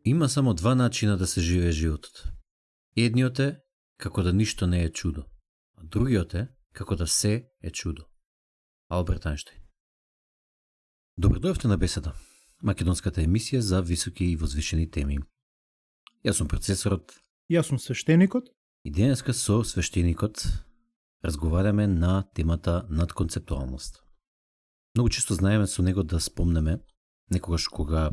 Има само два начина да се живее животот. Едниот е како да ништо не е чудо, а другиот е како да се е чудо. Алберт Ајнштајн. Добро дојавте на Беседа, македонската емисија за високи и возвишени теми. Јас сум процесорот. Јас сум свештеникот. И денеска со свештеникот разговараме на темата надконцептуалност. Многу често знаеме со него да спомнеме некогаш кога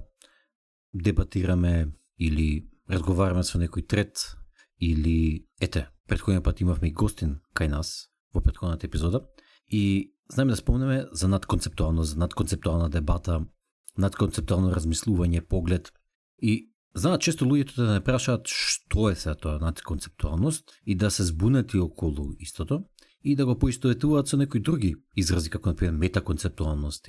дебатираме или разговараме со некој трет или претходниот пат имавме и гостин кај нас во претходната епизода и знаеме да спомнеме за надконцептуалност, за надконцептуална дебата, надконцептуално размислување, поглед и знаат често луѓето да не прашаат што е сега тоа надконцептуалност и да се збунети околу истото и да го поистоветуваат со некои други изрази како например метаконцептуалност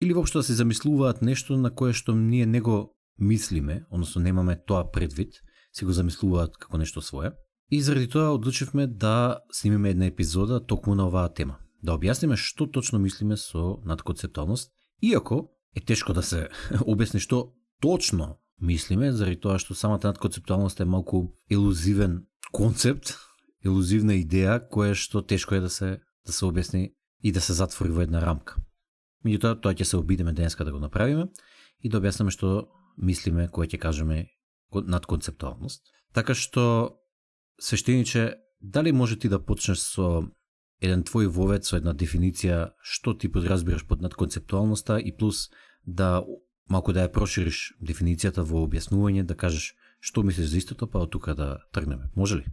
или воопшто да се замислуваат нешто на кое што ние не го мислиме, односно немаме тоа предвид, си го замислуваат како нешто свое. И заради тоа одлучивме да снимиме една епизода токму на оваа тема. Да објасниме што точно мислиме со надконцептуалност, иако е тешко да се објасни што точно мислиме, заради тоа што самата надконцептуалност е малку елузивен концепт, елузивна идеја, која што тешко е да се објасни и да се затвори во една рамка. Меѓутоа, тоа ќе се обидеме денеска да го направиме и да објасниме што мислиме кога ќе кажеме надконцептуалност. Така што, свештениче, дали може ти да почнеш со еден твој вовед, со една дефиниција што ти подразбираш под надконцептуалноста и плюс да малку да ја прошириш дефиницијата во објаснување, да кажеш што мислиш за истото, па од тука да тргнеме. Може ли?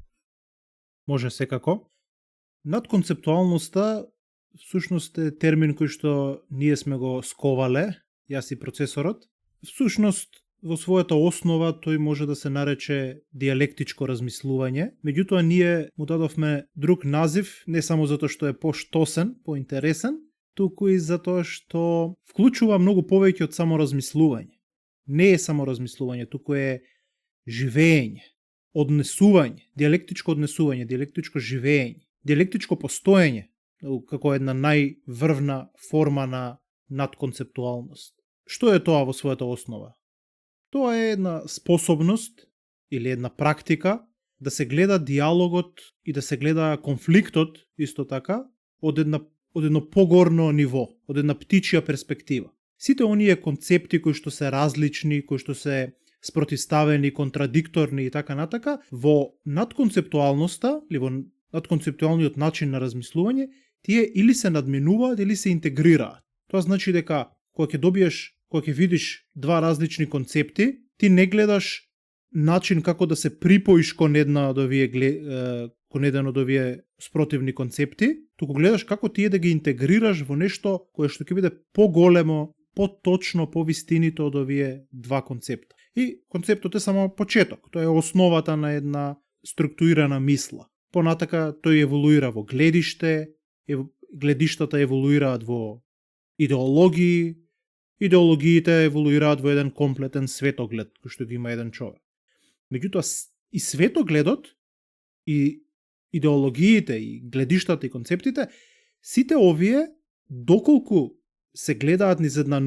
Може секако. Надконцептуалноста всушност е термин кој што ние сме го сковале, јас и процесорот. Всушност, во својата основа тој може да се нарече диалектичко размислување, меѓутоа ние му дадовме друг назив, не само затоа што е поштосен, поинтересен, туку и затоа што вклучува многу повеќе од само размислување. Не е само размислување, туку е живење, однесување, диалектичко однесување, диалектичко живење, диалектичко постоење, како една најврвна форма на надконцептуалност. Што е тоа во својата основа? Тоа е една способност или една практика да се гледа диалогот и да се гледа конфликтот исто така од едно погорно ниво, од една птичја перспектива. Сите оние концепти кои што се различни, кои што се спротивставени, контрадикторни и така натака, во надконцептуалноста или во надконцептуалниот начин на размислување, тие или се надминуваат или се интегрираат. Тоа значи дека кога ќе видиш два различни концепти, ти не гледаш начин како да се припоиш кон еден од овие спротивни концепти, туку гледаш како тие да ги интегрираш во нешто кое што ќе биде поголемо, поточно, повистинито од овие два концепта. И концептот е само почеток, тоа е основата на една структурирана мисла. Понатака тој еволуира во гледиште, гледиштата еволуираат во идеологии, идеологиите еволуираат во еден комплетен светоглед, кој што ги има еден човек. Меѓутоа, и светогледот, и идеологиите, и гледиштата, и концептите, сите овие, доколку се гледаат низ една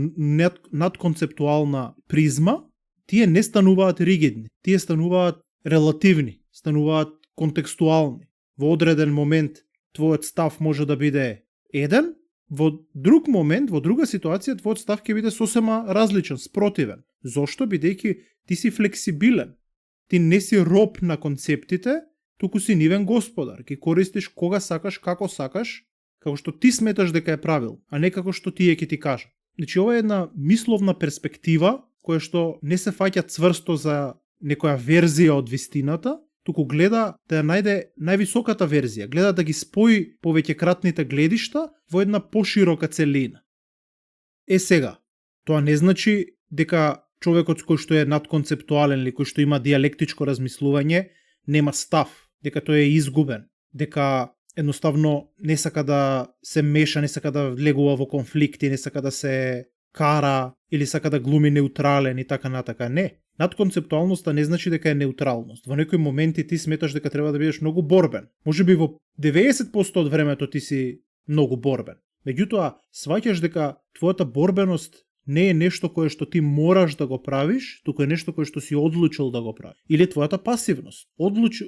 надконцептуална призма, тие не стануваат ригидни, тие стануваат релативни, стануваат контекстуални. Во одреден момент твојот став може да биде еден, во друг момент, во друга ситуација, твојот став ќе биде сосема различен, спротивен. Зошто? Бидејќи ти си флексибилен. Ти не си роб на концептите, туку си нивен господар. Ги користиш кога сакаш, како што ти сметаш дека е правил, а не како што тие ќе ти кажат. Значи, ова е една мисловна перспектива, која што не се фаќа цврсто за некоја верзија од вистината, туку гледа да ја најде највисоката верзија, гледа да ги спои повеќекратните гледишта во една поширока целина. Сега, тоа не значи дека човекот кој што е надконцептуален или кој што има диалектичко размислување нема став, дека тој е изгубен, дека едноставно не сака да се меша, не сака да влегува во конфликти, не сака да се кара или сака да глуми неутрален и така натака. Не. Надконцептуалноста не значи дека е неутралност. Во некои моменти ти сметаш дека треба да бидеш многу борбен. Можеби во 90% од времето ти си многу борбен. Меѓутоа, сваќаш дека твојата борбеност не е нешто кое што ти мораш да го правиш, туку е нешто кое што си одлучил да го правиш. Или твојата пасивност.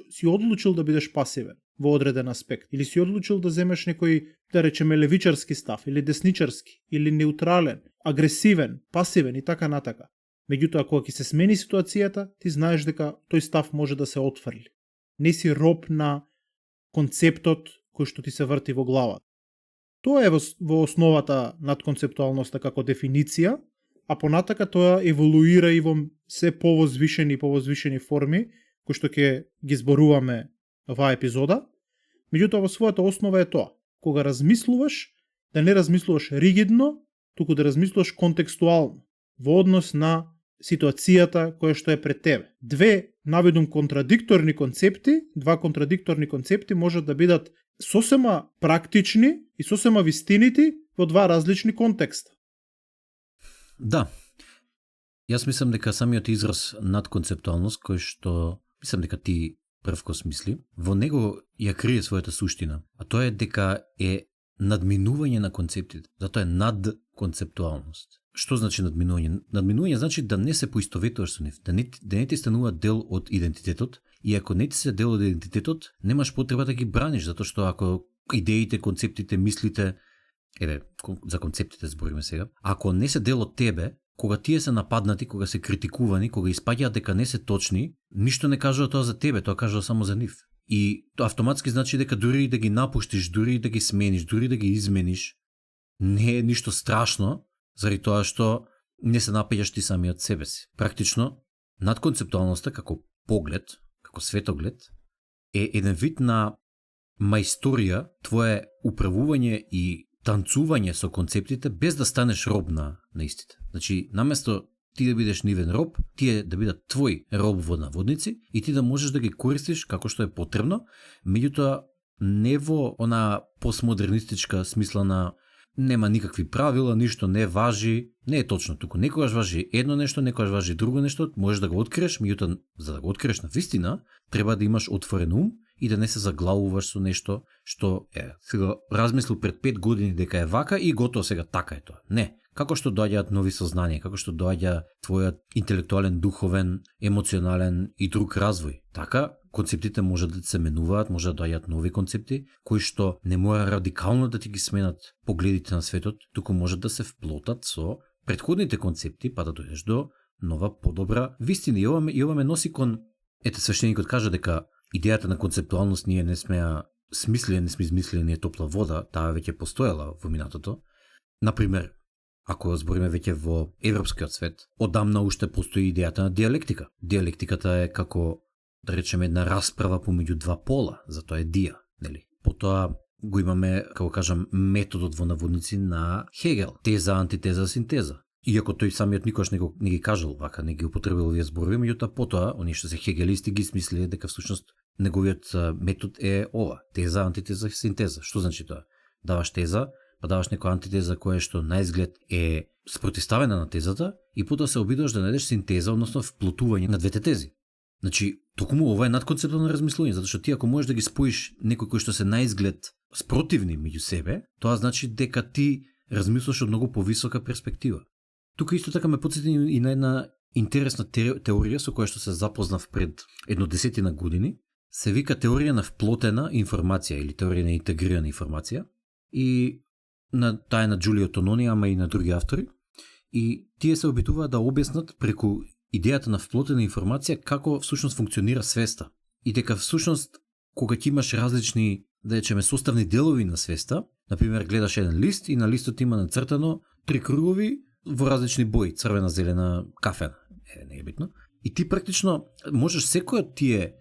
Си одлучил да бидеш пасивен во одреден аспект. Или си одлучил да земеш некој, да речеме, левичарски став, или десничарски, или неутрален, агресивен, пасивен и така натака. Меѓутоа, кога ќе се смени ситуацијата, ти знаеш дека тој став може да се отфрли. Не си роб на концептот кој што ти се врти во главата. Тоа е во основата надконцептуалноста како дефиниција, а понатака тоа еволуира и во се повозвишени форми, кои што ќе ги зборуваме оваа епизода. Меѓутоа, во својата основа е тоа. Кога размислуваш, да не размислуваш ригидно, туку да размислуваш контекстуално, во однос на ситуацијата која што е пред тебе. Два контрадикторни концепти можат да бидат сосема практични и сосема вистинити во два различни контекста. Да. Јас мислам дека самиот израз надконцептуалност, кој што мислам дека ти прв го смисли, во него ја крие својата суштина, а тоа е дека е надминување на концептите. Затоа е надконцептуалност. Што значи надминување? Надминување значи да не се поистоветуваш со нив, да не ти станува дел од идентитетот, и ако не ти се дел од идентитетот, немаш потреба да ги браниш, затоа што ако идеите, концептите, мислите, за концептите збориме сега, ако не се дел од тебе, кога тие се нападнати, кога се критикувани, кога испаѓаат дека не се точни, ништо не кажува тоа за тебе, тоа кажува само за нив. И тоа автоматски значи дека дури да ги напуштиш, дури да ги смениш, дури да ги измениш, не е ништо страшно, заради тоа што не се напаѓаш ти самиот себе си. Практично, надконцептуалноста како поглед, како светоглед, е еден вид на мајсторија, твое управување и танцување со концептите без да станеш роб на истите. Значи, наместо ти да бидеш нивен роб, тие да бидат твој роб во наводници и ти да можеш да ги користиш како што е потребно, меѓутоа не во она постмодернистичка смисла на нема никакви правила, ништо не важи, не е точно туку. Некогаш важи едно нешто, некогаш важи друго нешто, можеш да го откриеш, меѓутоа за да го откриеш на вистина, треба да имаш отворен ум и да не се заглавуваш со нешто што сега размислил пред 5 години дека е вака и готово сега така е тоа. Не, како што доаѓаат нови сознанија, како што доаѓа твојот интелектуален, духовен, емоционален и друг развој. Така, концептите може да се менуваат, може да доаѓаат нови концепти, кои што не мора радикално да ти ги сменат погледите на светот, туку може да се вплотат со претходните концепти, па да дојдеш до нова, подобра вистина. И ова ме носи кон, свештеникот кажа дека идејата на концептуалност ние не сме измислили, не е топла вода, таа веќе постоела во минатото. Например, ако збориме веќе во европскиот свет, одамна уште постои идејата на диалектика. Диалектиката е како, да речеме, една расправа помеѓу два пола, затоа е дија, нели? Потоа го имаме, како кажам, методот во наводници на Хегел, теза, антитеза, синтеза. Иако тој самиот никош не ги кажал вака, не ги употребил овие зборови, меѓутоа потоа оние што се хегелисти ги смислиле дека всушност неговиот метод е ова: теза, антитеза, синтеза. Што значи тоа? Даваш теза, па даваш некоја антитеза која што на изглед е спротивставена на тезата и потоа се обидуваш да најдеш синтеза, односно вплотување на двете тези. Значи, токму ова е надконцептуално размислување, затоа што ти ако можеш да ги споиш некои кои што се на изглед спротивни меѓу себе, тоа значи дека ти размислуваш од многу повисока перспектива. Тука исто така ме потсети и на една интересна теорија со која што се запознав пред 10 години. Се вика теорија на вплотена информација или теорија на интегрирана информација. И таа е на Джулио Тонони, ама и на други автори. И тие се обидуваат да објаснат преку идејата на вплотена информација како всушност функционира свеста. И дека всушност кога ќе имаш различни, да речеме, составни делови на свеста, например гледаш еден лист и на листот има нацртано 3 кругови во различни бои, црвена, зелена, кафена, не е битно. И ти практично можеш секој од тие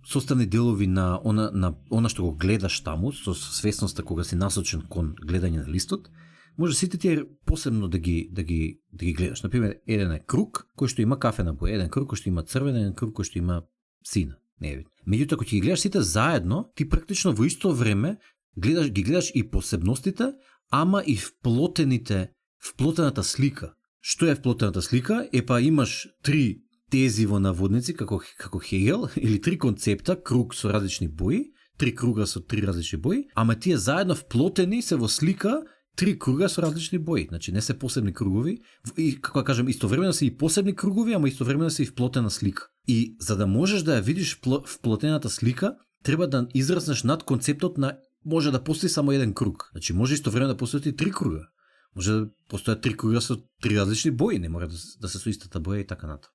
составни делови на она што го гледаш таму, со свесноста кога си насочен кон гледање на листот, може сите тие посебно да ги гледаш. Например, еден е круг кој што има кафена боја, еден круг кој што има црвена, еден круг кој што има сина, не е битно. Меѓутоа кога ќе ги гледаш сите заедно, ти практично во исто време ги гледаш и посебностите, ама и вплотената слика. Што е вплотената слика? Па имаш 3 тези во наводници како Хегел, или 3 концепта, круг со различни бои, 3 круга со 3 различни бои, ама тие заедно вплотени се во слика 3 круга со различни бои, значи не се посебни кругови, и како да кажем, истовремено се и посебни кругови, ама истовремено се и вплотена слика. И за да можеш да ја видиш вплотената слика, треба да израснеш над концептот на може да постои само еден круг. Значи може истовремено да постојат и 3 круга. Може да постојат 3 круга со 3 различни бои, не мора да се со истата боја и така натаму.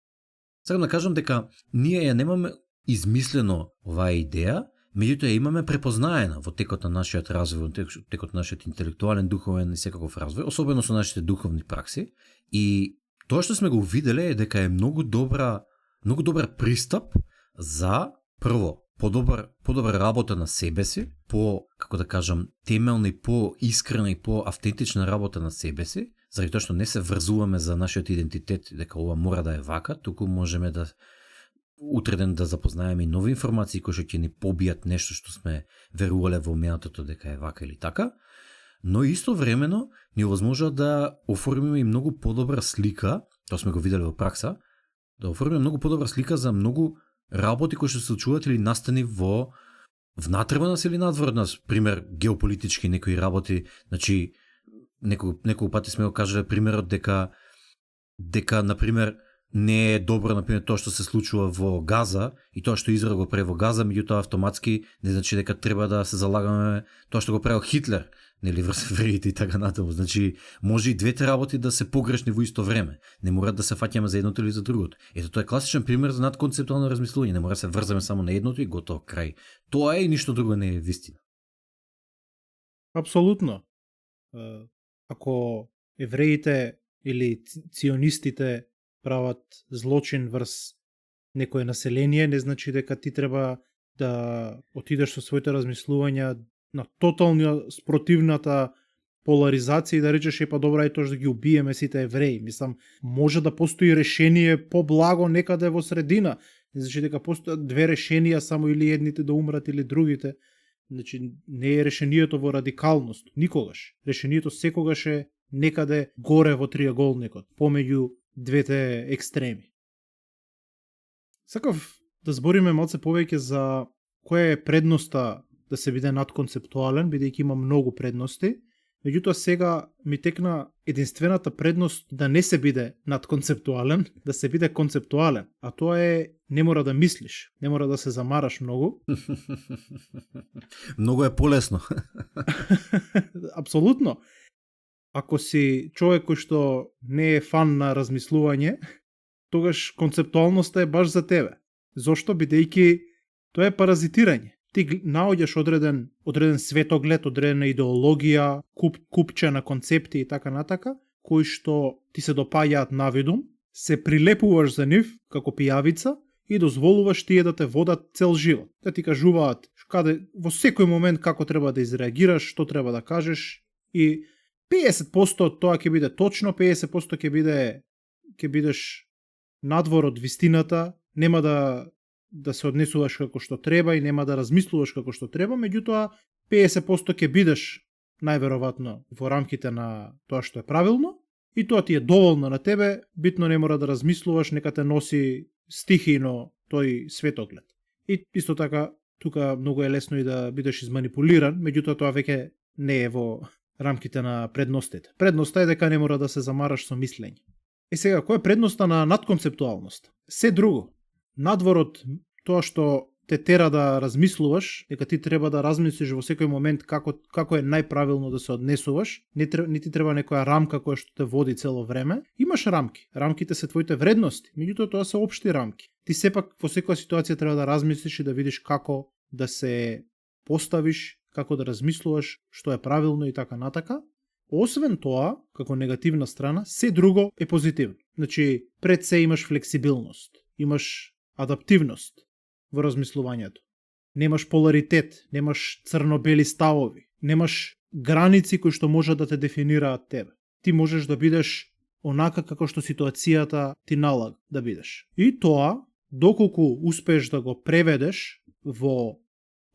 Сакам да кажам дека ние ја немаме измислено оваа идеја, меѓутоа ја имаме препознаена во текот на нашиот развој, во текот на нашиот интелектуален, духовен и секаков развој, особено со нашите духовни пракси. И тоа што сме го увиделе е дека е многу добар пристап за прво подобра работа на себе си, како да кажам, темелна и поискрена и поавтентична работа на себе си, заради тоа што не се врзуваме за нашиот идентитет дека ова мора да е вака, туку можеме да утре ден да запознаеме и нови информации кои што ќе ни побијат нешто што сме верувале во минатото дека е вака или така, но истовремено ни овозможува да оформиме и многу подобра слика, тоа сме го виделе во пракса, да оформиме многу подобра слика за многу работи кои што се случуваат или настани внатре во нас или надвор од нас, пример геополитички некои работи, значи некој пати сме го кажале примерот дека например не е добро например тоа што се случува во Газа и тоа што Израел го прави во Газа, меѓутоа автоматски не значи дека треба да се залагаме тоа што го правил Хитлер, нели врз евреите и така натаму. Значи може и двете работи да се погрешни во исто време. Не мора да се фаќаме за едното или за другото. Ето тоа е класичен пример за надконцептуално размислување. Не мора да се врзаме само на едното и готово крај. Тоа е и ништо друго не е вистина. Апсолутно. Ако евреите или ционистите прават злочин врз некое население, не значи дека ти треба да отидеш со своите размислувања на тотално спротивната поларизација и да речеш па добра е тоа да ги убиеме сите евреи. Мислам, може да постои решение поблаго некаде во средина. Не значи дека постојат две решенија, само или едните да умрат или другите. Значи не е решението во радикалност, никогаш. Решението секогаш е некаде горе во триаголникот, помеѓу двете екстреми. Сакав да збориме малце повеќе за која е предноста да се биде надконцептуален, бидејќи има многу предности. Меѓутоа сега ми текна единствената предност да не се биде надконцептуален, да се биде концептуален. А тоа е не мора да мислиш, не мора да се замараш многу. Многу е полесно. Апсолутно. Ако си човек кој што не е фан на размислување, тогаш концептуалноста е баш за тебе. Зошто? Бидејќи тоа е паразитирање. Ти наоѓаш одреден светоглед, одредена идеологија, купче на концепти и така натака, кои што ти се допаѓаат навидум, се прилепуваш за нив како пијавица и дозволуваш тие да те водат цел живот. Да ти кажуваат во секој момент како треба да изреагираш, што треба да кажеш и 50% од тоа ќе биде точно, 50% ќе бидеш надвор од вистината, нема да се однесуваш како што треба и нема да размислуваш како што треба, меѓутоа 50% ќе бидеш најверојатно во рамките на тоа што е правилно и тоа ти е доволно на тебе, битно не мора да размислуваш, нека те носи стихино тој светоглед. И исто така, тука многу е лесно и да бидеш изманипулиран, меѓутоа тоа веќе не е во рамките на предностите. Предноста е дека не мора да се замараш со мислење. Е сега, која е предноста на надконцептуалност? Се друго. Надвор од тоа што те тера да размислуваш, дека ти треба да размислиш во секој момент како е најправилно да се однесуваш, не ти треба некоја рамка која што те води цело време. Имаш рамки. Рамките се твоите вредности, меѓутоа тоа се општи рамки. Ти сепак во секоја ситуација треба да размислиш и да видиш како да се поставиш, како да размислуваш, што е правилно и така натака. Освен тоа, како негативна страна, се друго е позитивно. Значи, пред се имаш флексибилност, имаш адаптивност во размислувањето. Немаш поларитет, немаш црно-бели ставови, немаш граници кои што можат да те дефинираат тебе. Ти можеш да бидеш онака како што ситуацијата ти налага да бидеш. И тоа, доколку успееш да го преведеш во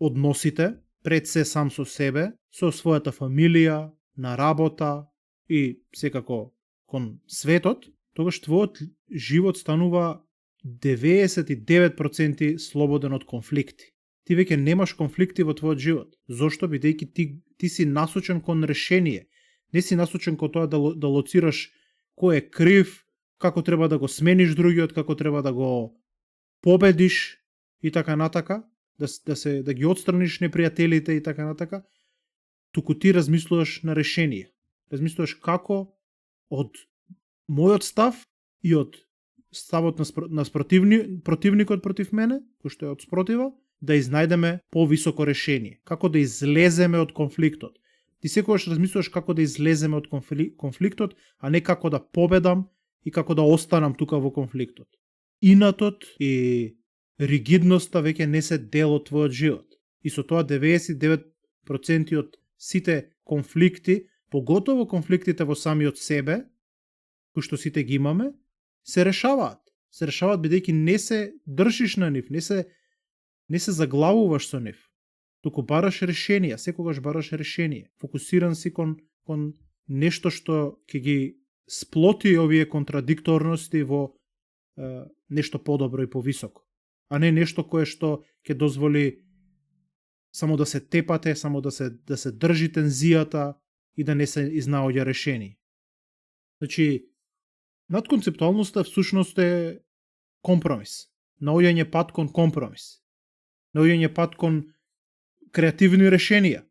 односите, пред се сам со себе, со својата фамилија, на работа и секако кон светот, тогаш твојот живот станува 99% слободен од конфликти. Ти веќе немаш конфликти во твојот живот. Зошто? Бидејќи ти си насочен кон решение. Не си насочен кон тоа да лоцираш кој е крив, како треба да го смениш другиот, како треба да го победиш и така натака, да ги отстраниш непријателите и така натака, туку ти размислуваш на решение. Размислуваш како од мојот став и од ставот на противникот против мене, кој што е од спротива, да изнајдеме повисоко решение. Како да излеземе од конфликтот. Ти секогаш размислуваш како да излеземе од конфликтот, а не како да победам и како да останам тука во конфликтот. Инатот и ригидноста веќе не се дел од твојот живот. И со тоа 99% од сите конфликти, поготово конфликтите во самиот себе, кои што сите ги имаме, се решаваат. Се решаваат бидејќи не се држиш на нив, не се заглавуваш со нив. Туку бараш решенија, секогаш бараш решение. Фокусиран си кон нешто што ќе ги сплоти овие контрадикторности во нешто подобро и повисоко. А не нешто кое што ќе дозволи само да се тепате, само да се држи тензијата и да не се изнаоѓа решение. Значи, надконцептуалноста всушност е компромис. Наоѓање пат кон компромис. Наоѓање пат кон креативни решенија.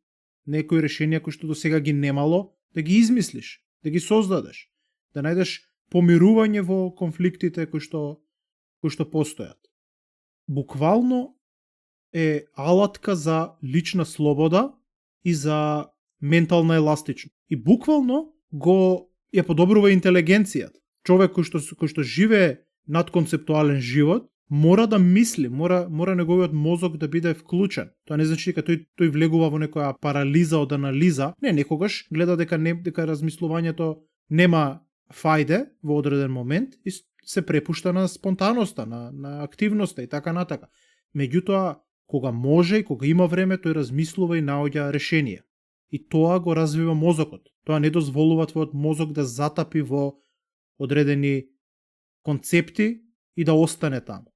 Некои решенија кои што до сега ги немало, да ги измислиш, да ги создадеш, да најдеш помирување во конфликтите кои што постојат. Буквално е алатка за лична слобода и за ментална еластичност. И буквално ја подобрува интелигенцијата. Човек кој што живее надконцептуален живот, мора да мисли, мора неговиот мозок да биде вклучен. Тоа не значи дека тој влегува во некоја парализа од анализа. Не, некогаш гледа дека размислувањето нема фајде во одреден момент и се препушта на спонтаноста, на активноста и така натака. Меѓутоа, кога може и кога има време, тој размислува и наоѓа решенија. И тоа го развива мозокот. Тоа не дозволува твојот мозок да затапи во одредени концепти и да остане таму.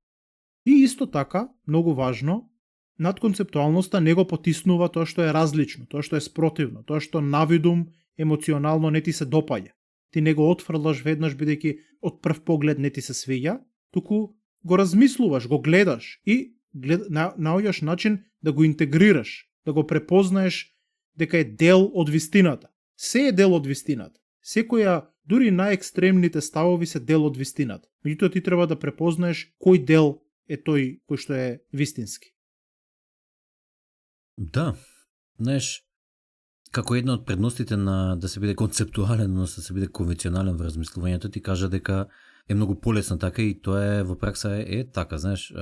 И исто така, многу важно, надконцептуалноста не го потиснува тоа што е различно, тоа што е спротивно, тоа што навидум емоционално не ти се допаѓа. Ти не го отфрлаш веднаш бидејќи од прв поглед не ти се свиѓа, туку го размислуваш, го гледаш и наоѓаш начин да го интегрираш, да го препознаеш дека е дел од вистината. Се е дел од вистината. Секоја, дури најекстремните ставови се дел од вистината. Меѓутоа ти треба да препознаеш кој дел е тој кој што е вистински. Да, знаеш, како една од предностите на да се биде концептуален, но да се биде конвенционален во размислувањето, ти кажа дека е многу полесно така и тоа е во пракса е така, знаеш.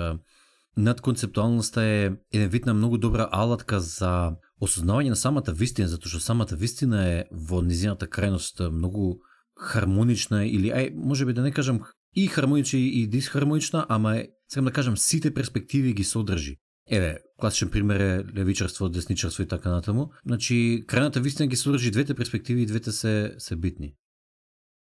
Надконцептуалноста е еден вид на многу добра алатка за осознавање на самата вистина, затоа што самата вистина е во низината крајност многу хармонична или можеби да не кажам и хармонична и дисхармонична, ама сакам да кажам сите перспективи ги содржи. Еве, класичен пример е левичарство, десничарство и така натаму. Значи, крајната вистина ги содржи двете перспективи и двете се битни.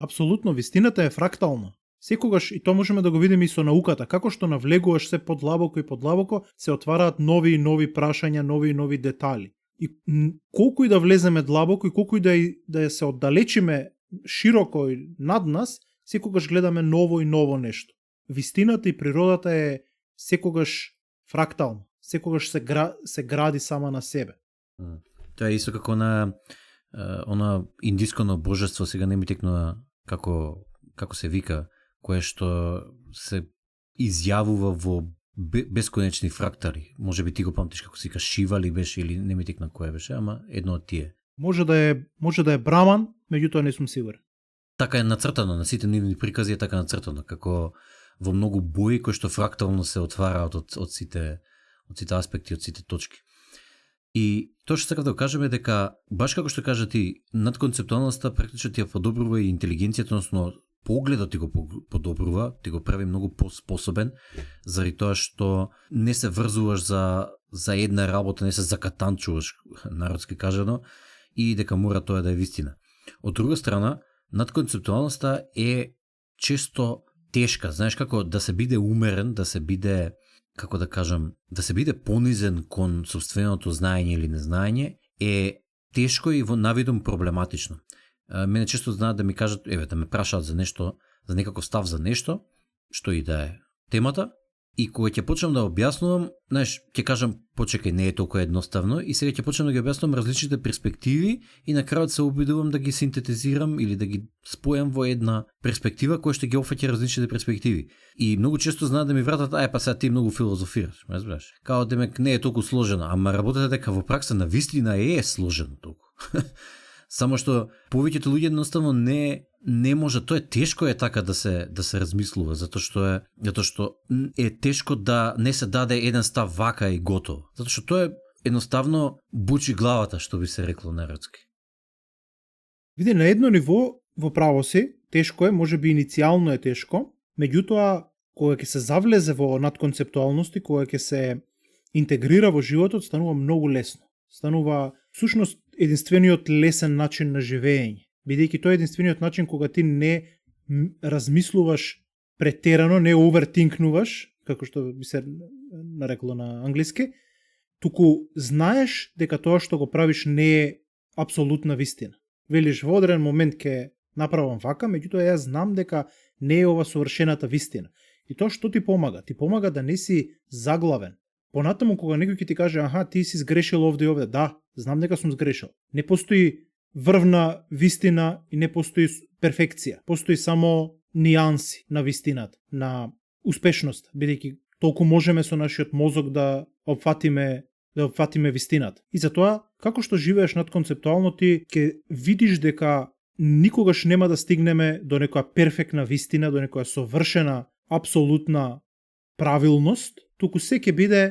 Апсолутно, вистината е фрактална. Секогаш, и тоа можеме да го видиме и со науката, како што навлегуваш се подлабоко и подлабоко, се отвараат нови и нови прашања, нови и нови детали. И колку и да влеземе длабоко и колку и да се оддалечиме широко и над нас, секогаш гледаме ново и ново нешто. Вистината и природата е секогаш фрактална, секогаш се гради сама на себе. Тоа е исто како на она индиското божество, сега не ми текнува како се вика, кое што се изјавува во бесконечни фрактали. Може би ти го памтиш како се вика Шива ли беше или не ми текна кое беше, ама едно од тие. Може да е Браман, меѓутоа не сум сигурен. Така е нацртано на сите нивни прикази, е така нацртано како во многу бои кои што фрактално се отвараат од сите аспекти, од сите точки. И тоа што сакав да кажеме дека баш како што кажа ти, надконцептуалноста практично ти ја подобрува и интелигенцијата, односно погледот ти го подобрува, ти го прави многу поспособен, заради тоа што не се врзуваш за една работа, не се закатанчуваш, народски кажано, и дека мора тоа да е вистина. Од друга страна, надконцептуалноста е често тешка, знаеш како да се биде умерен, да се биде, како да кажам, да се биде понизен кон собственото знаење или незнаење е тешко и во навидум проблематично. Мене често знаат да ми кажат, да ме прашаат за нешто, за некаков став за нешто, што и да е темата, и кога ќе почнам да објаснувам, знаеш, ќе кажам, почекај, не е толку едноставно, и сега ќе почнам да ги објаснувам различните перспективи и на крајот се обидувам да ги синтетизирам или да ги спојам во една перспектива која што ги опфаќа различните перспективи. И многу често знаат да ми вратат, па сега ти многу филозофираш, ме разбираш? Као демек не е толку сложено, ама работата дека во пракса на вистина е сложено толку. Само што повеќето луѓе едноставно не може, тоа е тешко е така да се размислува, затоа што е тешко да не се даде еден став вака и готово. Затоа што тоа е едноставно бучи главата, што би се рекло народски. Види, на едно ниво во право си, тешко е, можеби иницијално е тешко, меѓутоа кога ќе се завлезе во надконцептуалности, кога ќе се интегрира во животот, станува многу лесно. Станува всушност единствениот лесен начин на живење. Бидејќи тоа е единствениот начин кога ти не размислуваш претерано, не овертинкнуваш, како што би се нарекло на англиски, туку знаеш дека тоа што го правиш не е апсолутна вистина. Велиш, во одреден момент ќе направам вака, меѓутоа јас знам дека не е ова совршената вистина. И тоа што ти помага? Ти помага да не си заглавен. Понатаму кога некој ќе ти каже, ти си сгрешил овде и овде, да, знам дека сум сгрешил. Не постои врвна вистина и не постои перфекција. Постои само нијанси на вистината, на успешност, бидејќи толку можеме со нашиот мозок да опфатиме вистината. И затоа, како што живееш надконцептуално, ти ќе видиш дека никогаш нема да стигнеме до некоја перфектна вистина, до некоја совршена, апсолутна правилност, туку се ќе биде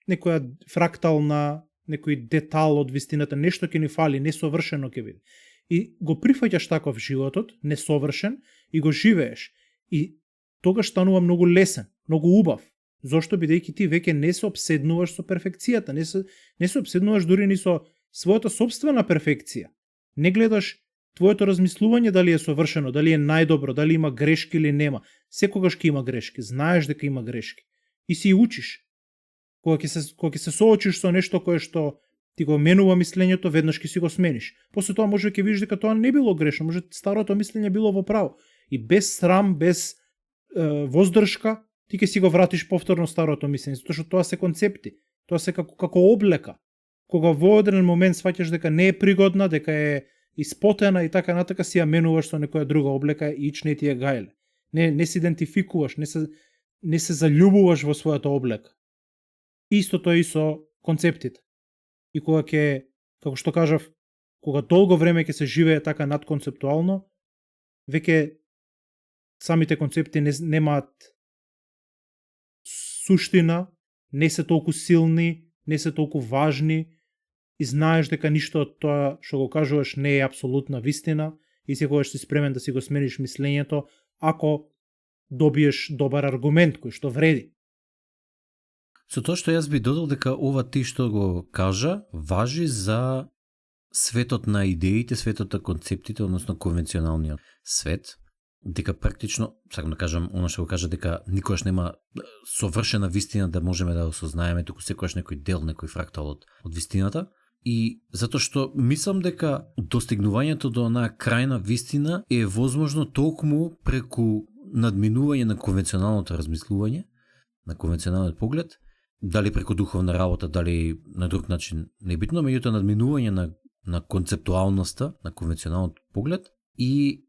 некоја фрактална, некој детал од вистината, нешто ќе ни фали, несовршено ќе биде. И го прифаќаш таков животот, несовршен, и го живееш. И тогаш станува многу лесен, многу убав. Зошто? Бидејќи ти веќе не се обседнуваш со перфекцијата, не се обседнуваш дури ни со својата собствена перфекција. Не гледаш твоето размислување дали е совршено, дали е најдобро, дали има грешки или нема. Секогаш ќе има грешки, знаеш дека има грешки. И си учиш. Кога ќе се соочиш со нешто кое што ти го менува мислењето, веднаш ќе си го смениш. После тоа може ќе видиш дека тоа не било грешно, може старото мислење било во право. И без срам, без воздршка, ти ќе си го вратиш повторно старото мислење, затоа што тоа се концепти. Тоа се како облека. Кога во одреден момент сваќаш дека не е пригодна, дека е испотена и така натака, си ја менуваш со некоја друга облека и ич не ти е гајле. Не се идентификуваш, не се заљубуваш во својата облека. Истото е и со концептите. И кога како што кажав, кога долго време ќе се живее така надконцептуално, веќе самите концепти немаат суштина, не се толку силни, не се толку важни и знаеш дека ништо од тоа што го кажуваш не е апсолутна вистина и секогаш си спремен да си го смениш мислењето ако добиеш добар аргумент кој што вреди. Со тоа што јас би додал дека ова ти што го кажа важи за светот на идеите, светот на концептите, односно конвенционалниот свет, дека практично, сакам да кажам, она што го кажа дека никогаш нема совршена вистина да можеме да осознаеме, туку секогаш некој дел, некој фрактал од вистината. И затоа што мислам дека достигнувањето до онаа крајна вистина е возможно толкому преку надминување на конвенционалното размислување, на конвенционалниот поглед, дали преку духовна работа, дали на друг начин, небитно, меѓутоа надминување на концептуалноста, на конвенционалниот поглед. И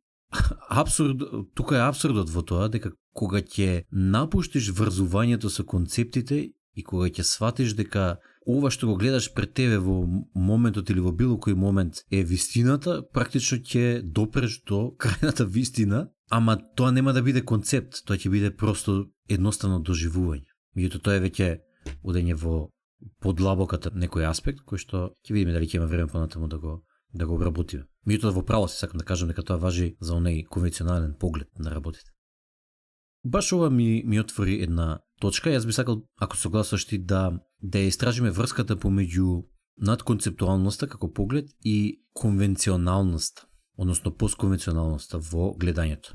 тука е апсурдот во тоа дека кога ќе напуштиш врзувањето со концептите и кога ќе сватиш дека ова што го гледаш пред тебе во моментот или во било кој момент е вистината, практично ќе допреш до крајната вистина, ама тоа нема да биде концепт, тоа ќе биде просто едноставно доживување. Меѓутоа тоа е веќе одење во подлабоката некој аспект кој што ќе видиме дали ќе има време понатаму да го обработиме. Меѓутоа во право се сакам да кажам дека тоа важи за оној конвенционален поглед на работите. Баш ова ми отвори една точка. Јас би сакал, ако согласуваш ти, да ја истражиме врската помеѓу надконцептуалноста како поглед и конвенционалноста, односно постконвенционалноста во гледањето.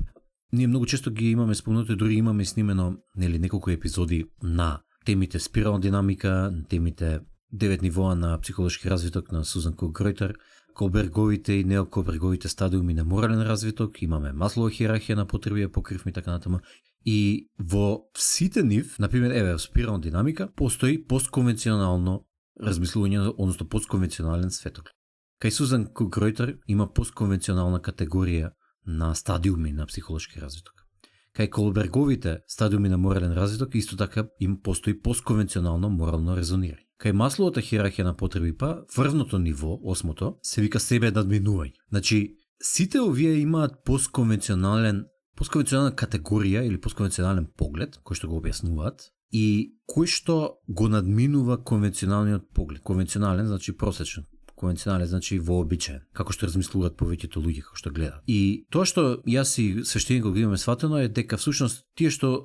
Ние многу често ги имаме спомнато и дури имаме снимено неколку епизоди на темите спирална динамика, на темите 9 нивоа на психолошки развиток на Сузан Кук Гройтер, Колберговите и неоколберговите стадиуми на морален развиток, имаме Маслова хиерархија на потребија, покривме така натаму. И во сите нив, например, во спирална динамика, постои постконвенционално размислување, односно постконвенционален светоглед. Кај Сузан Гройтер има постконвенционална категорија на стадиуми на психолошки развиток. Кај Колберговите стадиуми на морален развиток исто така им постои постконвенционално морално резонирање. Кај Масловата хиерархија на потреби врвното ниво, осмото, се вика себе надминување. Значи, сите овие имаат постконвенционална категорија или постконвенционален поглед, кој што го објаснуваат, и кој што го надминува конвенционалниот поглед. Конвенционален значи просечен. Конвенционален значи вообичаен, како што размислуваат повеќето луѓе, како што гледаат. И тоа што јас и свештеникот го имаме сватено е дека всушност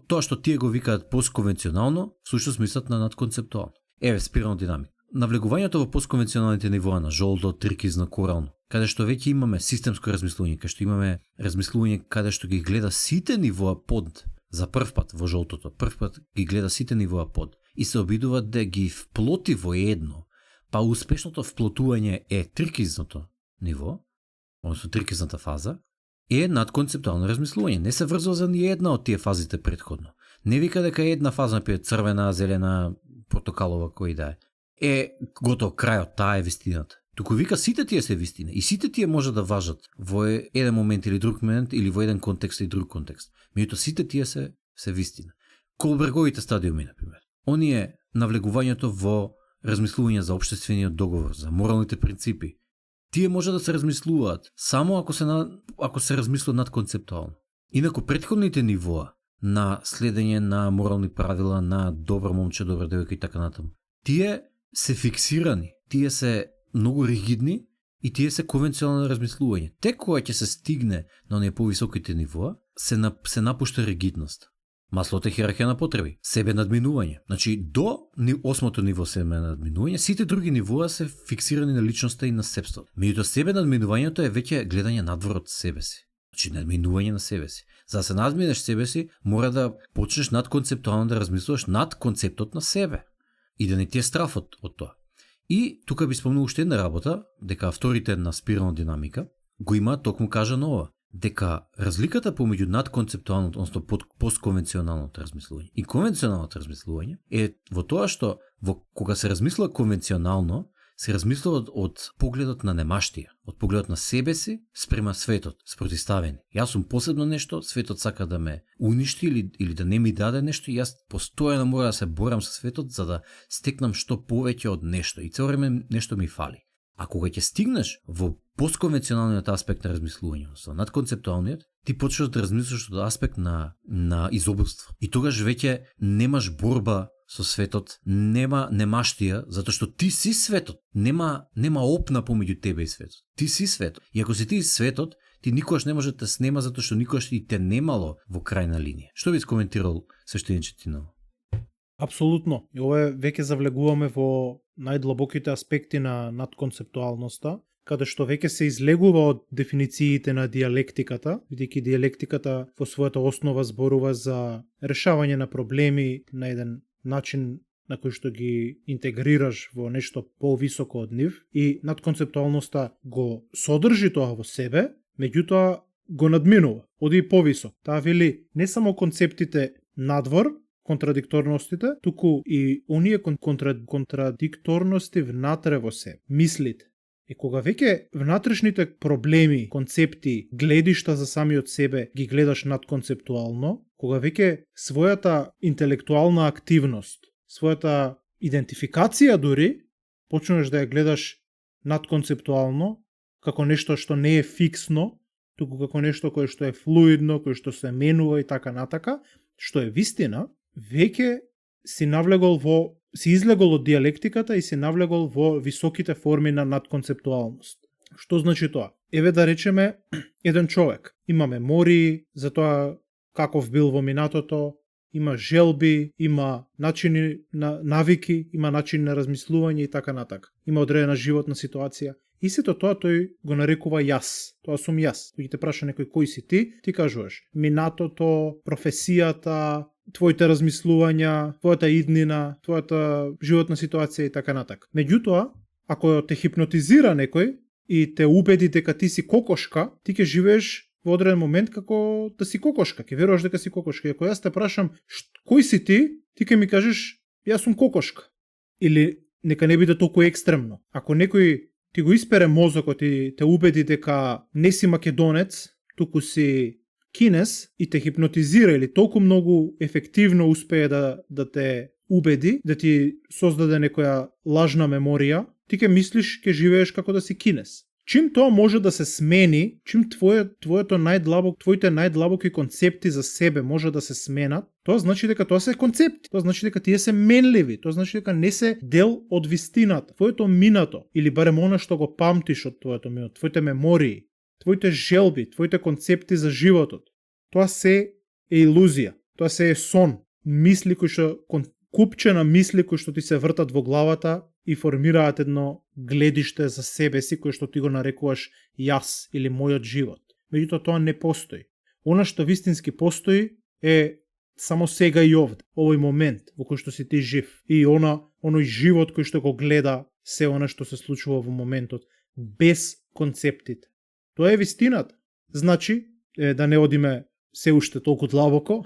тоа што тие го викаат постконвенционално, всушност мислат на надконцептуално. Спирална динамика. Навлегувањето во постконвенционалните нивоа на жолто, трикизно, корално, каде што веќе имаме системско размислување, каде што имаме размислување каде што ги гледа сите нивоа под, за прв пат во жолтото, прв пат ги гледа сите нивоа под и се обидува да ги вплоти во едно. Па успешното вплотување е трикизното ниво, односно трикизната фаза, е надконцептуално размислување. Не се врзува за ни една од тие фазите предходно. Не вика дека една фаза, например, црвена, зелена, портокалова, кој да е готов крајот, таа е вистината. Туку вика сите тие се вистина и сите тие може да важат во еден момент или друг момент или во еден контекст и друг контекст. Меѓутоа сите тие се вистина. Колберговите стадиуми, например. Оние навлегувањето во размислување за општествениот договор, за моралните принципи. Тие може да се размислуваат само ако се размислуваат надконцептуално. Инаку претходните нивоа на следење на морални правила, на добро момче, добра девојка и така натаму. Тие се фиксирани, тие се многу ригидни и тие се конвенционално размислување. Тек кога ќе се стигне на оние повисоките нивоа, се напушта ригидност. Масловата хиерархија на потреби, себе надминување. Значи до осмото ниво себе надминување, сите други нивоа се фиксирани на личноста и на себството. Меѓутоа себе надминувањето е веќе гледање надвор од себе си. Значи надминување на себе си. За да се надминеш себе си, мора да почнеш надконцептуално да размислуваш над концептот на себе и да не ти е страф од тоа. И тука би спомнал уште една работа, дека авторите на спирална динамика го има токму кажано ова, дека разликата помеѓу надконцептуалното, односно постконвенционалното размислување и конвенционалното размислување е во тоа што кога се размислува конвенционално, се размислува од погледот на немаштија, од погледот на себе си спрема светот, спротиставени. Јас сум посебно нешто, светот сака да ме уништи или да не ми даде нешто и јас постојано мора да се борам со светот за да стекнам што повеќе од нешто и цело време нешто ми фали. А кога ќе стигнеш во постконвенционалниот аспект на размислување, односно надконцептуалниот, ти почнеш да размислуваш од аспект на изобилство. И тогаш веќе немаш борба со светот, нема немаштија, затоа што ти си светот. Нема опна помеѓу тебе и светот. Ти си светот. И ако си ти светот, ти никогаш не може да те снема затоа што никогаш и те немало во крајна линија. Што би скоментирал свештениче Тиново? Апсолутно. И ова веќе завлегуваме во најдлабоките аспекти на надконцептуалноста, каде што веќе се излегува од дефинициите на диалектиката, бидејќи диалектиката во својата основа зборува за решавање на проблеми на еден начин на кој што ги интегрираш во нешто повисоко од нив и надконцептуалноста го содржи тоа во себе, меѓутоа го надминува, оди повисок. Таа вели не само концептите надвор, контрадикторностите, туку и оние контрадикторности внатре во себе, мислите. И кога веќе внатрешните проблеми, концепти, гледишта за самиот себе ги гледаш надконцептуално, кога веќе својата интелектуална активност, својата идентификација дури, почнеш да ја гледаш надконцептуално, како нешто што не е фиксно, туку како нешто кое што е флуидно, кое што се менува и така натака, што е вистина, веќе си излегол од диалектиката и си навлегол во високите форми на надконцептуалност. Што значи тоа? Еве да речеме, еден човек има мемории за тоа каков бил во минатото, има желби, има начини на навики, има начин на размислување и така натака. Има одредена животна ситуација. И сето тоа тој го нарекува јас. Тоа сум јас. Тој те праша некој кој си ти кажуваш минатото, професијата, твоите размислувања, твојата иднина, твојата животна ситуација и така натака. Меѓутоа, ако те хипнотизира некој и те убеди дека ти си кокошка, ти ќе живееш во одреден момент како да си кокошка, ќе веруваш дека си кокошка. И ако јас те прашам кој си ти, ти ќе ми кажеш јас сум кокошка. Или нека не биде толку екстремно. Ако некој ти го испере мозокот и те убеди дека не си македонец, туку си кинес и те хипнотизира или толку многу ефективно успее да те убеди, да ти создаде некоја лажна меморија, ти ќе мислиш ќе живееш како да си кинес. Чим тоа може да се смени, чим твоите најдлабоки концепти за себе може да се сменат, тоа значи дека тоа се концепти. Тоа значи дека тие се менливи, тоа значи дека не се дел од вистината. Твоето минато, или барем она што го памтиш од твоето минато, твоите мемории, твоите желби, твоите концепти за животот, тоа се е илузија, тоа се е сон, мисли кои што купче на мисли кои што ти се вртат во главата и формираат едно гледиште за себе си кој што ти го нарекуваш јас или мојот живот. Меѓутоа тоа не постои. Она што вистински постои е само сега и овде, овој момент во кој што си ти жив и оној живот кој што го гледа се она што се случува во моментот без концептите. Тоа е вистината. Значи, да не одиме се уште толку длабоко,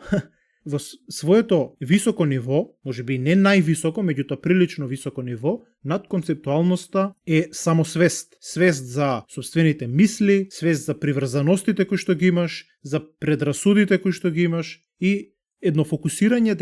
во своето високо ниво, можеби не највисоко, меѓутоа прилично високо ниво, надконцептуалноста е само свест. Свест за собствените мисли, свест за приврзаностите кои што ги имаш, за предрасудите кои што ги имаш и едно фокусирање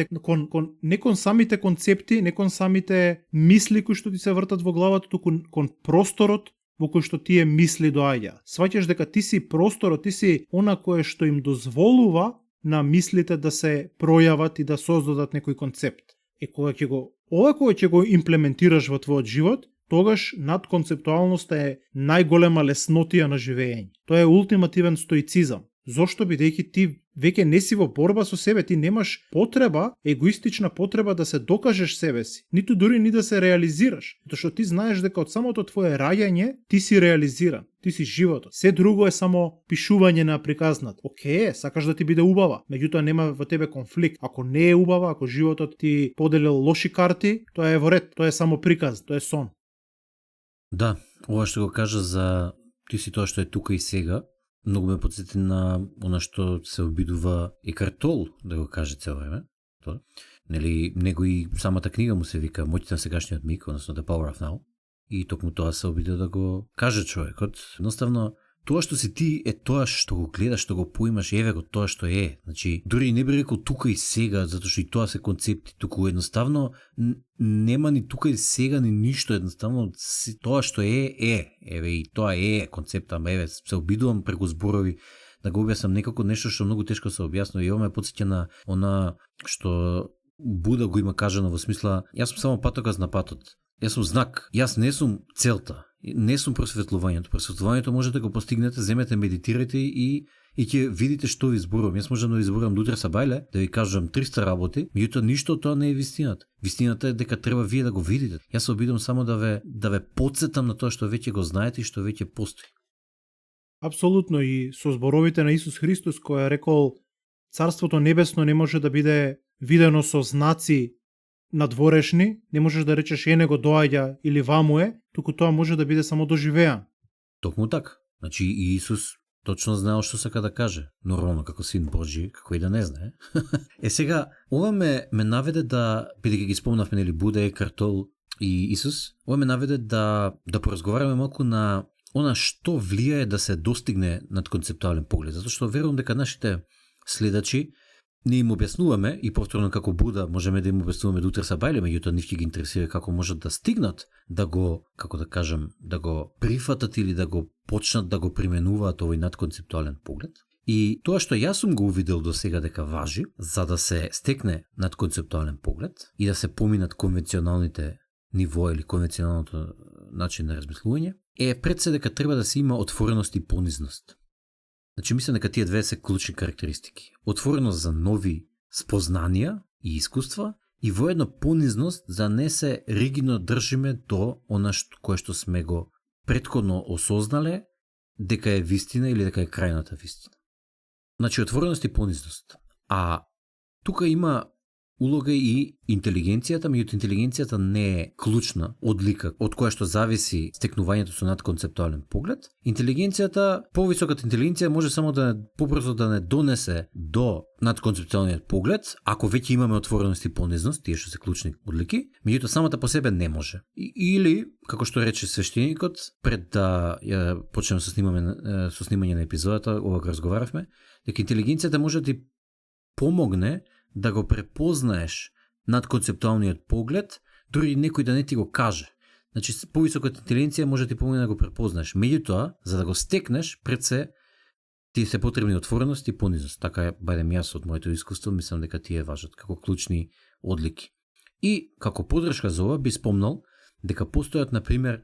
не кон самите концепти, не кон самите мисли кои што ти се вртат во главата, туку кон просторот во кој што тие мисли доаѓа. Сваќаш дека ти си просторот, ти си она кое што им дозволува на мислите да се пројават и да создадат некој концепт. Кога ќе го имплементираш во твојот живот, тогаш надконцептуалноста е најголема леснотија на живење. Тоа е ултимативен стоицизам. Зошто? Бидејќи ти веќе не си во борба со себе, ти немаш потреба, егоистична потреба да се докажеш себе си, ниту дури ни да се реализираш, затоа што ти знаеш дека од самото твое раѓање ти си реализиран, ти си животот. Се друго е само пишување на приказната. Океј, сакаш да ти биде убава, меѓутоа нема во тебе конфликт. Ако не е убава, ако животот ти поделил лоши карти, тоа е во ред, тоа е само приказ, тоа е сон. Да, ова што го кажа за ти си тоа што е тука и сега, многу ме подсети на она што се обидува Екарт Тол да го каже цело време. Нели, него и самата книга му се вика Моќта на сегашниот миг, односно The Power of Now. И токму тоа се обиде да го каже човекот. Едноставно, тоа што си ти е тоа што го гледаш, што го поимаш, еве го тоа што е. Значи, дури не би рекол тука и сега, затоа што и тоа се концепти, туку едноставно нема ни тука и сега ни ништо, едноставно тоа што е. Еве и тоа е концепта, еве се обидувам преку зборови да го објаснам некако нешто што многу тешко се објаснува и ова ме потсеќа на она што Буда го има кажано во смисла јас сум само патоказ на патот. Јас сум знак, јас не сум целта. Не сум просветлувањето. Просветлувањето може да го постигнете, земете, медитирате и ќе видите што ви зборувам. Јас можам да ви зборувам до утре сабајле, да ви кажам 300 работи, меѓутоа ништо од тоа не е вистината. Вистината е дека треба вие да го видите. Јас се обидам само да ве потсетам на тоа што веќе го знаете и што веќе постои. Апсолутно, и со зборовите на Исус Христос кој е рекол Царството небесно не може да биде видено со знаци надворешни, не можеш да речеш ене го доаѓа или ваму е, туку тоа може да биде само доживеан. Токму така. Значи и Исус точно знаел што сака да каже. Нормално како син Божи, како и да не знае. Сега, ова ме наведе да, бидејќи ги спомнавме нели Буда, Екарт Тол и Исус, ова ме наведе да поразговараме малку на она што влијае да се достигне надконцептуален поглед. Затоа што верувам дека нашите следачи не им објаснуваме и повторно како Буда можеме да им објаснуваме до утре сабајле, меѓутоа нив ќе ги интересира како можат да стигнат да го, како да кажам, да го прифатат или да го почнат да го применуваат овој надконцептуален поглед. И тоа што јас сум го увидел до сега дека важи за да се стекне надконцептуален поглед и да се поминат конвенционалните ниво или конвенционалното начин на размислување, е пред се дека треба да се има отвореност и понизност. Значи, мислам дека тие две се клучни карактеристики. Отвореност за нови спознанија и искуства и воедно понизност за не се ригидно држиме до она кое што сме го претходно осознале дека е вистина или дека е крајната вистина. Значи, отвореност и понизност. А тука има улога и интелигенцијата, меѓуто интелигенцијата не е клучна одлика од која што зависи стекнувањето со надконцептуален поглед. Интелигенцијата, повисоката интелигенција може само да побрзо да не донесе до надконцептуалниот поглед, ако веќе имаме отвореност и понизност, тие што се клучни одлики, меѓуто самата по себе не може. Или, како што рече свештеникот, пред да ја почнеме со снимање на епизодата, ова го разговаравме, дека интелигенцијата може да ти помогне да го препознаеш надконцептуалниот поглед, дури некој да не ти го каже. Значи, повисоката интелигенција може да ти помогне да го препознаеш. Меѓутоа, за да го стекнеш, пред се ти се потребни отвореност и понизност. Така е, барем јас од моето искуство, мислам дека тие важат како клучни одлики. И како подршка за ова би спомнал дека постојат, например,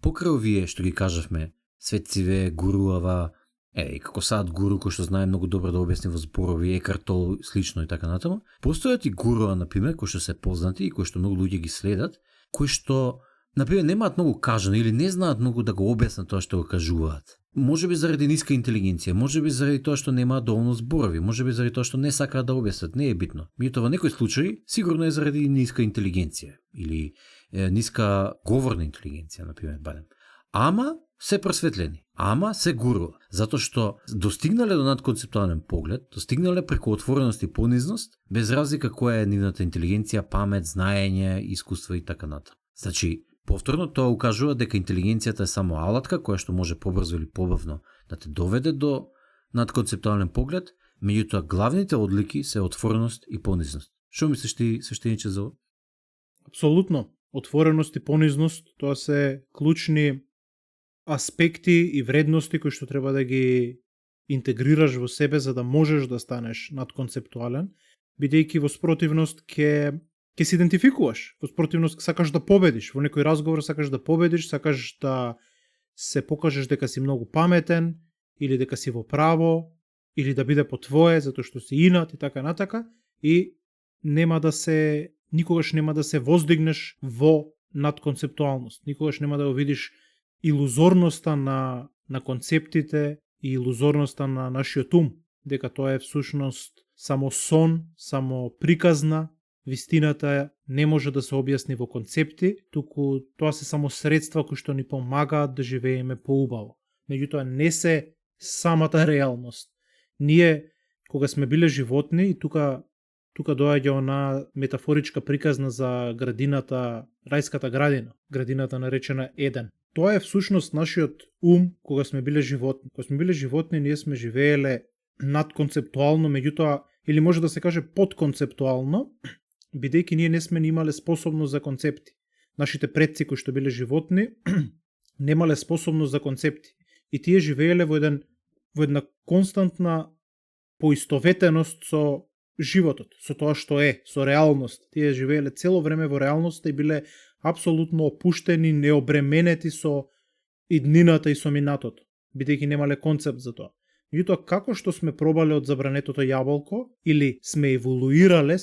покрај овие што ги кажавме, светциве, гуруава, и како сад гуру кој што знае многу добро да објасни во зборови, Екарт Толл, слично и така натаму. Постојат и гуруа, например, кои што се познати и кои што многу луѓе ги следат, кои што, например, немаат многу кажано или не знаат многу да го објаснат тоа што го кажуваат. Можеби заради ниска интелигенција, можеби заради тоа што немаат доволно зборови, можеби заради тоа што не сакаат да објаснат, не е битно. Меѓутоа во некои случаи сигурно е заради ниска интелигенција или ниска говорна интелигенција, например, барем. Ама се просветлени, ама се гуру, затоа што достигнале до надконцептуален поглед, достигнале преку отвореност и понизност, без разлика која е нивната интелигенција, памет, знаење, искуство и така натаму. Значи, повторно тоа укажува дека интелигенцијата е само алатка која што може побрзо или побавно да те доведе до надконцептуален поглед, меѓутоа главните одлики се отвореност и понизност. Што мислиш ти, свештениче, за ова? Апсолутно. Отвореност и понизност, тоа се клучни аспекти и вредности кои што треба да ги интегрираш во себе за да можеш да станеш надконцептуален, бидејќи во спротивност ќе се идентификуваш, во спротивност сакаш да победиш, во некој разговор сакаш да победиш, сакаш да се покажеш дека си многу паметен, или дека си во право, или да биде по твое, затоа што си инат и така натака, и никогаш нема да се воздигнеш во надконцептуалност, никогаш нема да го видиш илузорноста на концептите и илузорноста на нашиот ум, дека тоа е всушност само сон, само приказна, вистината не може да се објасни во концепти, туку тоа се само средства кои што ни помагаат да живееме поубаво. Меѓутоа не се самата реалност. Ние, кога сме биле животни, и тука доаѓа она метафоричка приказна за градината, рајската градина, градината наречена Еден. Тоа е всушност нашиот ум кога сме биле животни. Кога сме биле животни, ние сме живееле надконцептуално, меѓутоа, или може да се каже подконцептуално, бидејќи ние не сме имале способност за концепти. Нашите предци кои што биле животни немале способност за концепти. И тие живееле во една константна поистоветеност со животот, со тоа што е, со реалност. Тие живееле цело време во реалноста и биле апсолутно опуштени, необременети со иднината и со минатото, бидејќи немале концепт за тоа. Меѓутоа, како што сме пробале од забранетото јаболко, или сме еволуирале,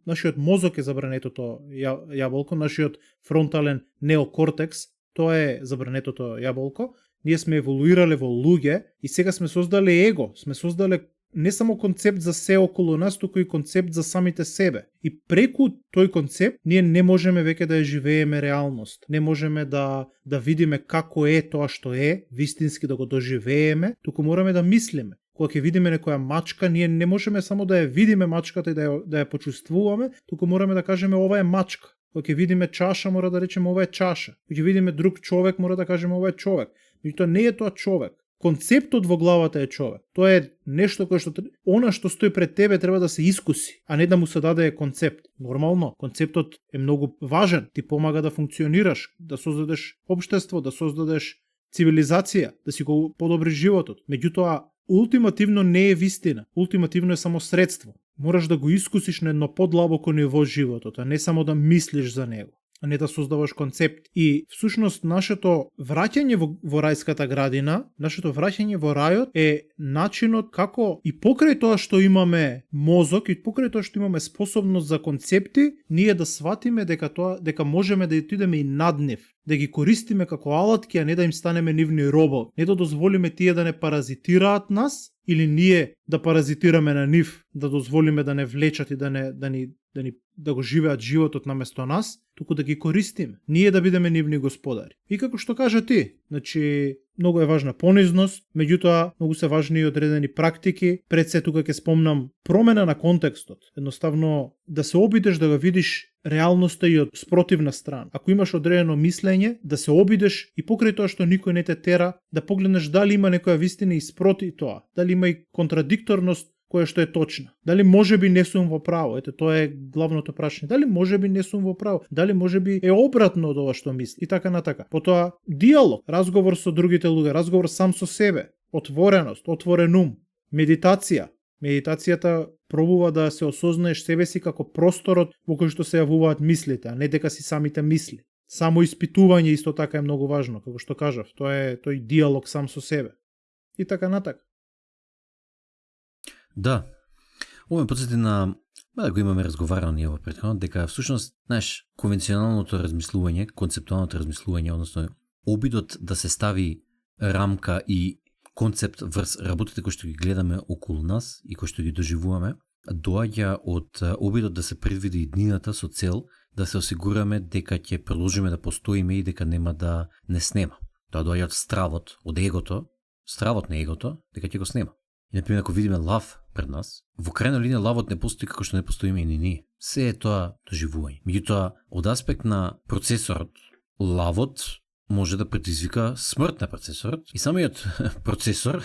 нашиот мозок е забранетото јаболко, нашиот фронтален неокортекс, тоа е забранетото јаболко, ние сме еволуирале во луѓе и сега сме создале его, сме создале не само концепт за се околу нас, туку и концепт за самите себе. И преку тој концепт ние не можеме веќе да ја живееме реалност. Не можеме да видиме како е тоа што е, вистински да го доживееме, туку мораме да мислиме. Кога ќе видиме некоја мачка, ние не можеме само да ја видиме мачката и да ја почувствуваме, туку мораме да кажеме ова е мачка. Кога ќе видиме чаша, мора да речеме ова е чаша. Кога ќе видиме друг човек, мора да кажеме ова е човек. Меѓутоа не е тоа човек. Концептот во главата е човек. Тоа е нешто кое што она што стои пред тебе треба да се искуси, а не да му се даде концепт. Нормално, концептот е многу важен, ти помага да функционираш, да создадеш општество, да создадеш цивилизација, да си го подобриш животот. Меѓутоа, ултимативно не е вистина. Ултимативно е само средство. Мораш да го искусиш на едно подлабоко ниво животот, а не само да мислиш за него, а не да создаваш концепт. И всушност нашето враќање во рајската градина, нашето враќање во рајот е начинот како и покрај тоа што имаме мозок и покрај тоа што имаме способност за концепти, ние да сватиме дека можеме да отидеме и над нив, да ги користиме како алатки, а не да им станеме нивни робови. Не да дозволиме тие да не паразитираат нас или ние да паразитираме на нив, да дозволиме да не влечат и да ни да го живеат животот наместо нас, туку да ги користиме. Ние да бидеме нивни господари. И како што кажа ти, значи многу е важна понизност, меѓутоа многу се важни и одредени практики. Пред се тука ќе спомнам промена на контекстот. Едноставно да се обидеш да го видиш реалноста и од спротивна страна. Ако имаш одредено мислење, да се обидеш и покрај тоа што никој не те тера, да погледнеш дали има некоја вистина и спроти тоа, дали има и контрадикторност која што е точна. Дали можеби не сум во право? Ете, тоа е главното прашање. Дали можеби не сум во право? Дали можеби е обратно од ова што мисли? И така натака. Потоа диалог, разговор со другите луѓе, разговор сам со себе, отвореност, отворен ум, медитација. Медитацијата пробува да се осознаеш себе си како просторот во кој што се јавуваат мислите, а не дека си самите мисли. Само испитување исто така е многу важно, како што кажав. Тоа е тој диалог сам со себе. И така натака. Да. Ова ме потсети на да го имаме разговарано ние во претходно, дека всушност, знаеш, конвенционалното размислување, концептуалното размислување, односно обидот да се стави рамка и концепт врз работите кои што ги гледаме околу нас и кои што ги доживуваме, доаѓа од обидот да се предвиди иднината со цел да се осигураме дека ќе продолжиме да постоиме и дека нема да не снема. Тоа доаѓа од стравот, од егото, стравот на егото, дека ќе го снема. И, например, ако видиме лав пред нас, во крајна линија лавот не постои како што не постоиме и ние. Се е тоа доживување. Меѓутоа, од аспект на процесорот, лавот може да предизвика смрт на процесорот и самиот процесор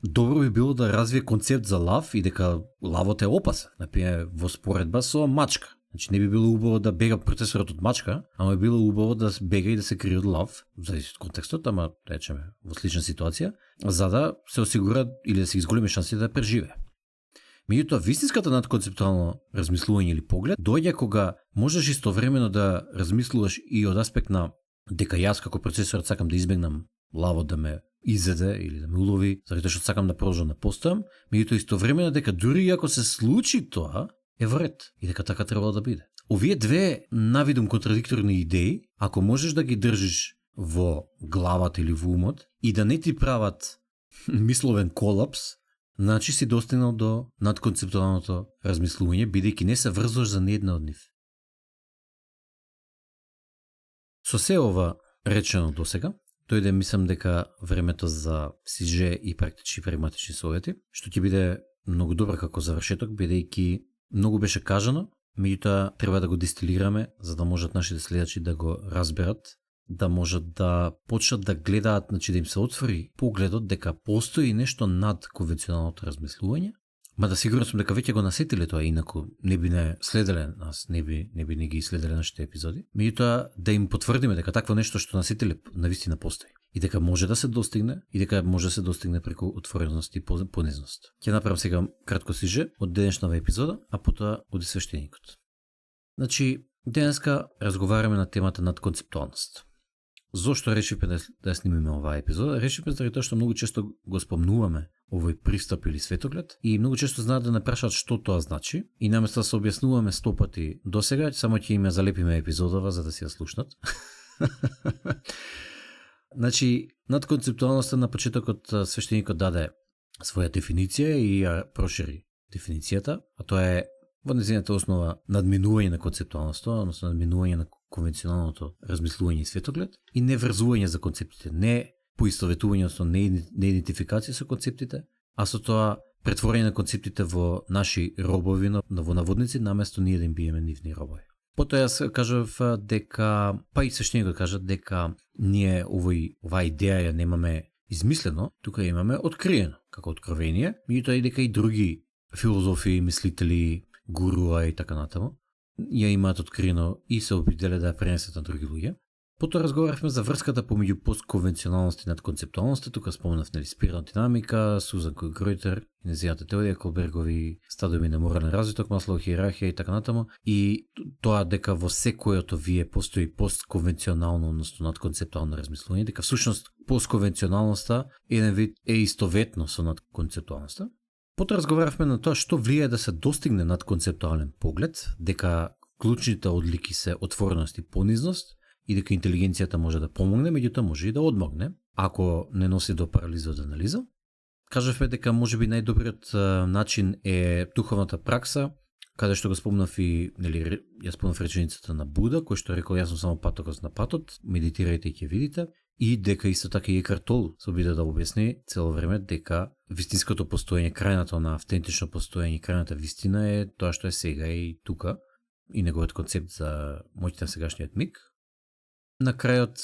добро би било да развие концепт за лав и дека лавот е опасен. Например, во споредба со мачка. Значи не би било убаво да бега процесорот од мачка, ама би било убаво да бега и да се крие од лав, зависи од контекстот, ама речеме во слична ситуација, за да се осигура или да се изголеми шанси да преживее. Меѓутоа, вистинската надконцептуално размислување или поглед доаѓа кога можеш истовремено да размислуваш и од аспект на дека јас како процесор сакам да избегнам лавот да ме изеде или да ме улови, заради што сакам да продолжам да постојам, меѓутоа истовремено дека дури и ако се случи тоа, е вред и дека така требало да биде. Овие две навидум контрадикторни идеи, ако можеш да ги држиш во главата или во умот и да не ти прават мисловен колапс, значи си достигнал до надконцептуалното размислување, бидејќи не се врзуваш за неедна од нив. Со се ова речено досега, дојде мислам дека времето за сиже и практични прагматични совети, што ќе биде многу добро како завршеток, бидејќи многу беше кажано, меѓутоа треба да го дистилираме за да можат нашите следачи да го разберат, да можат да почнат да гледаат, значи да им се отвори погледот дека постои нешто над конвенционалното размислување, мада сигурно сум дека веќе го насетиле тоа, инаку не би не следеле нас, не би не ги следеле нашите епизоди. Меѓутоа да им потврдиме дека такво нешто што насетиле навистина постои и дека може да се достигне и дека може да се достигне преку отвореност и понизност. Ќе направам сега кратко сиже од денешната епизода, а потоа оди свештеникот. Значи, денеска разговараме на темата надконцептуалност. Зошто решивме да снимиме оваа епизода? Решивме заради тоа што многу често го спомнуваме овој пристап или светоглед и многу често знаат да не прашаат што тоа значи и наместо да се објаснуваме 100 пати досега, само ќе им залепиме епизодава за да си ја слушнат. Значи, надконцептуалноста на почетокот свештеникот даде своја дефиниција и ја прошири дефиницијата, а тоа е во нејзината основа надминување на концептуалноста, односно надминување на конвенционалното размислување и светоглед и не врзување за концептите, не поистоветување, односно не идентификација со концептите, а со тоа претворање на концептите во наши робови, во наводници, наместо ние да им биеме нивни робови. Потоа јас кажав дека, па и свештеникот кажат дека ние оваа идеја ја немаме измислено, тука имаме откриено, како откровение, меѓутоа и дека и други филозофи, мислители, гуруа и така натаму ја имаат откриено и се обиделе да ја пренесат на други луѓе. Потоа разговаравме за врската помеѓу постконвенционалност и надконцептуалност. Тука спомнав спирална динамика, Сузан Гройтер, нејзината теорија, Колбергови стадиуми на морален развиток, Маслоу хиерархија и така натаму. И тоа дека во секој од овие постои постконвенционално, односно надконцептуално размислување, дека всушност постконвенционалноста еден вид е истоветно со надконцептуалноста. Потоа разговаравме на тоа што влијае да се достигне надконцептуален поглед, дека клучните одлики се отвореност и понизност, и дека интелигенцијата може да помогне, меѓутоа може и да одмогне, ако не носи до парализа од анализа. Кажавме дека можеби најдобриот начин е духовната пракса, каде што го спомнав и, нели, ја спомнав реченицата на Буда, кој што рекол, јас сум само патокос на патот, медитирајте и ќе видите, и дека исто така и Екарт Тол се обиде да објасни цело време дека вистинското постоење, крајното на автентично постоење, крајната вистина е тоа што е сега и тука, и неговиот концепт за моќта на сегашниот миг. На крајот,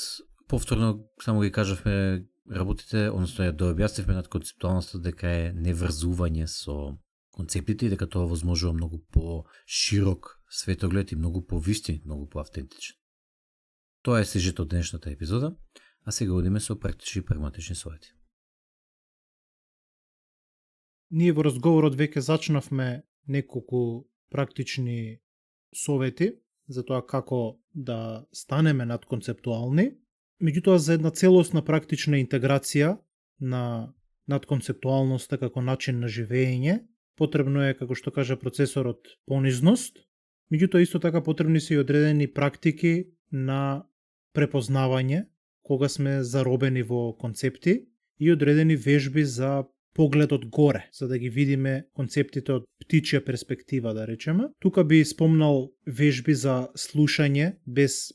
повторно, само ги кажавме работите, односно ја дообјаснивме над концептуалноста дека е неврзување со концептите и дека тоа возможува многу по-широк светоглед и многу по-вистин, многу по-автентичен. Тоа е сежето од денешната епизода, а сега одиме со практични и прагматични совети. Ние во разговорот веќе зачнавме неколку практични совети за тоа како да станеме надконцептуални. Меѓутоа, за една целосна практична интеграција на надконцептуалноста како начин на живење, потребно е, како што кажа процесорот, понизност. Меѓутоа, исто така потребни се и одредени практики на препознавање, кога сме заробени во концепти, и одредени вежби за поглед од горе, за да ги видиме концептите од птичја перспектива, да речеме. Тука би спомнал вежби за слушање без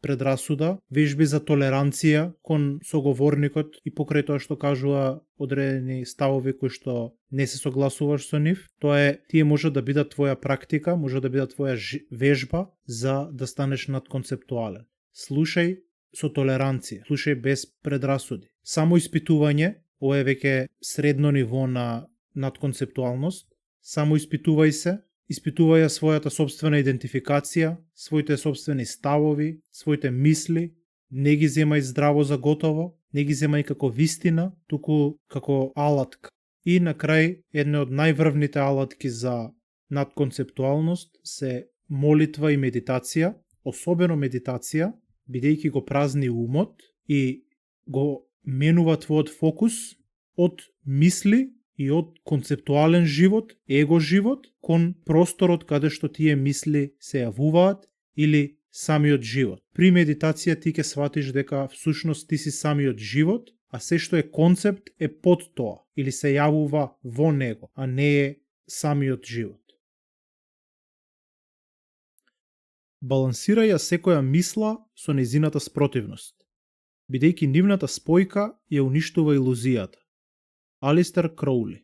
предрасуда, вежби за толеранција кон соговорникот и покрај тоа што кажува одредени ставови кои што не се согласуваш со нив. Тоа е, тие може да бидат твоја практика, може да бидат твоја вежба за да станеш надконцептуален. Слушај со толеранција, слушај без предрасуди. Само испитување, ова е веќе средно ниво на надконцептуалност. Само испитувај се, испитувај својата собствена идентификација, своите собствени ставови, своите мисли, не ги земај здраво за готово, не ги земај како вистина, туку како алатка. И на крај, една од најврвните алатки за надконцептуалност се молитва и медитација, особено медитација, бидејќи го празни умот и го менува твојот фокус од мисли и од концептуален живот, его живот, кон просторот каде што тие мисли се јавуваат или самиот живот. При медитација ти ќе сватиш дека всушност ти си самиот живот, а се што е концепт е под тоа или се јавува во него, а не е самиот живот. Балансирај ја секоја мисла со нејзината спротивност, бидејќи нивната спојка ја уништува илузијата. Алистер Кроули.